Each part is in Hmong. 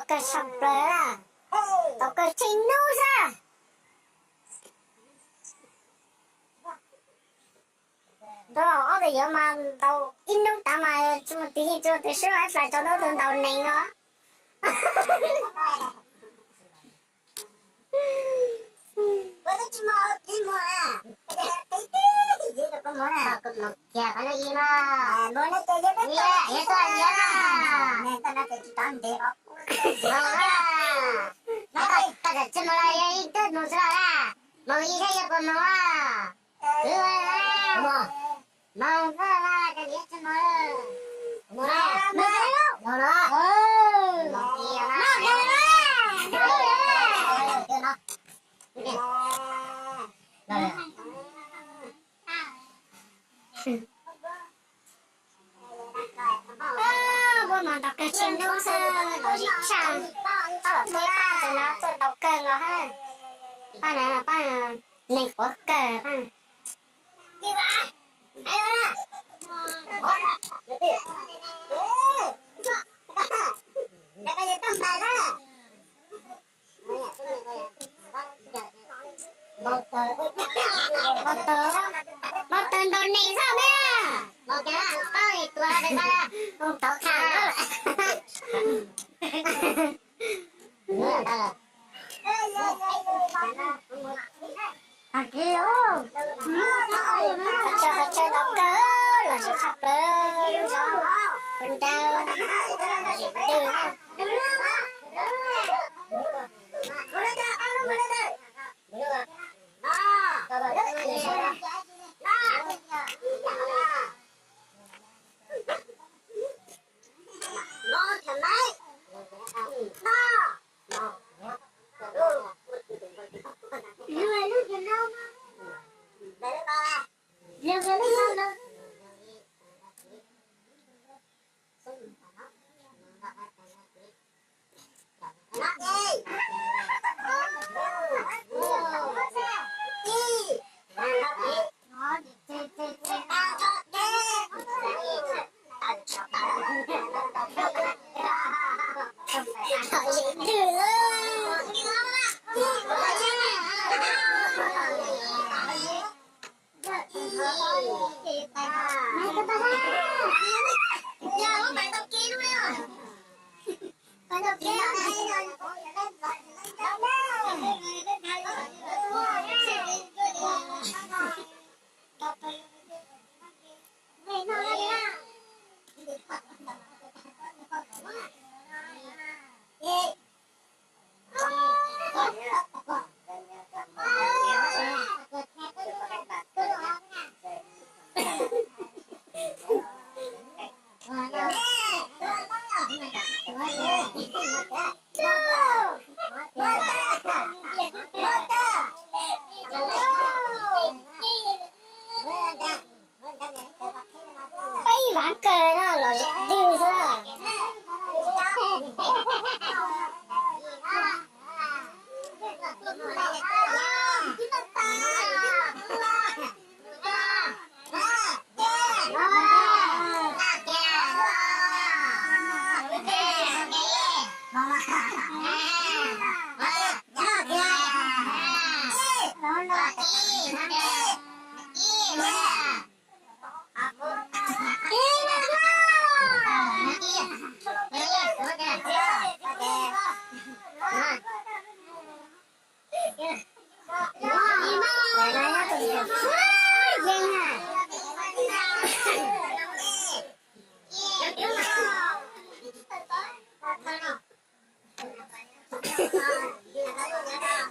kawg tshaj plaws, tau kawg tsheej hnub xwb. Rau ob tug yuav mas ntaus ib hnub tas mas tsis muaj tus yeej tsis muaj tus swb, ib pliag tso ntau tus ntaus nees os. Muaj mas ntaus kawg tsheej hnub xwb, ntaus zim tshaj, txoj los txhua paj ntawd no tuaj ntaus kawg nkaus hab. Paj no paj neeg qhuav kawg paj. Npau taws, npau taws ntaus nees xwb ne. Npau taws, npau taws tham. Qhov chaw, qhov chaw ntaus kawg, los zim tshaj plaws, lub zos, tus nraug, zim twg. Peb ib vab kawg no los zim twg xwb.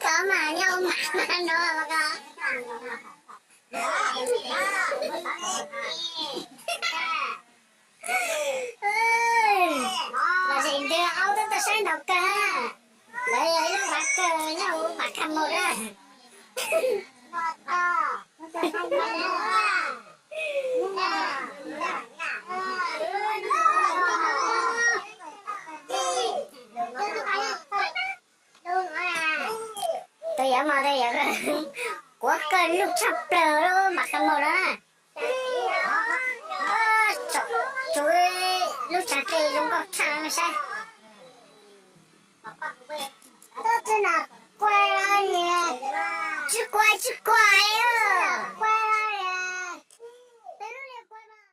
Koj mas nyob ua mam mas no los koj. Los zim ntws aub twb tuaj saib ntau kawg. Lawv yog ib lub vav kawg nyob hauv mam kha mus na. Tus yawg mas tus yawg quav kawg lug tshaj plaws lub mam kha mus no na. Tsom tsuv lub tsav qe zoo nkauj tshaj saib.